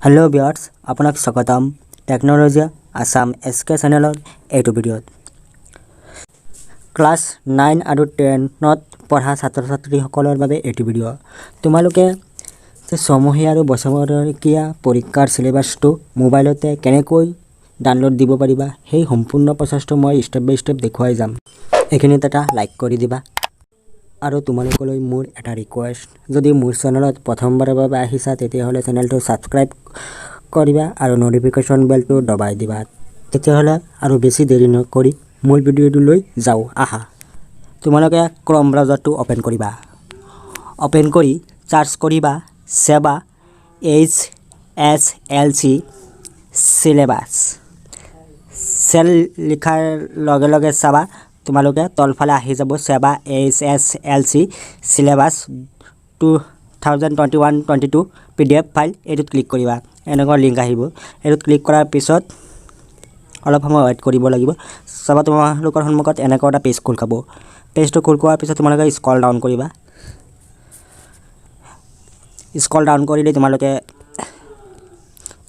Hello' viewers, আপোনাক স্বাগতম technology Assam S কে চেনেলৰ এইটো ভিডিঅ'ত। ক্লাছ 9 আৰু 10ত পঢ়া ছাত্ৰ ছাত্ৰীসকলৰ বাবে এইটো ভিডিঅ'। তোমালোকে ছমহীয়া আৰু বছৰেকীয়া পৰীক্ষাৰ চিলেবাছটো মোবাইলতে কেনেকৈ ডাউনলোড দিব পাৰিবা, সেই সম্পূৰ্ণ প্ৰচেছটো মই ষ্টেপ বাই ষ্টেপ দেখুৱাই যাম। এইখিনিত এটা লাইক কৰি দিবা আৰু তোমালোকলৈ মোৰ এটা ৰিকুৱেষ্ট, যদি মোৰ চেনেলত প্ৰথমবাৰৰ বাবে আহিছা, তেতিয়াহ'লে চেনেলটো ছাবস্ক্ৰাইব কৰিবা আৰু ন'টিফিকেশ্যন বেলটো দবাই দিবা। তেতিয়াহ'লে আৰু বেছি দেৰি নকৰি মূল ভিডিঅ'টোলৈ যাওঁ আহা। তোমালোকে ক্ৰম ব্ৰাউজাৰটো অ'পেন কৰিবা। অ'পেন কৰি চাৰ্চ কৰিবা ছেবা এইচএছএলচি চিলেবাছ। চেল লিখাৰ লগে লগে চাবা, তোমালোকে তলফালে আহি যাব SEBA HSLC syllabus 2021-22 PDF file। এইটোত ক্লিক কৰিবা। এনেকুৱা লিংক আহিব। এইটোত ক্লিক কৰাৰ পিছত অলপ সময় ৱেইট কৰিব লাগিব। চাবা, তোমালোকৰ সন্মুখত এনেকুৱা এটা পেজ খোল খাব। পেজটো খোল খোৱাৰ পিছত তোমালোকে স্ক্ৰল ডাউন কৰিবা। স্ক্ৰল ডাউন কৰিলে তোমালোকে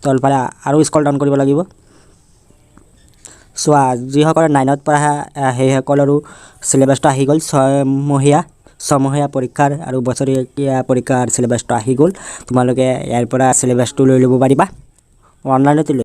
তলফালে আৰু স্ক্ৰল ডাউন কৰিব লাগিব। চোৱা, যিসকলে 9ত পঢ়া, সেইসকলৰো চিলেবাছটো আহি গ'ল। ছমহীয়া পৰীক্ষাৰ আৰু বছৰেকীয়া পৰীক্ষাৰ চিলেবাছটো আহি গ'ল। তোমালোকে ইয়াৰ পৰা চিলেবাছটো লৈ ল'ব পাৰিবা অনলাইনতে লৈ।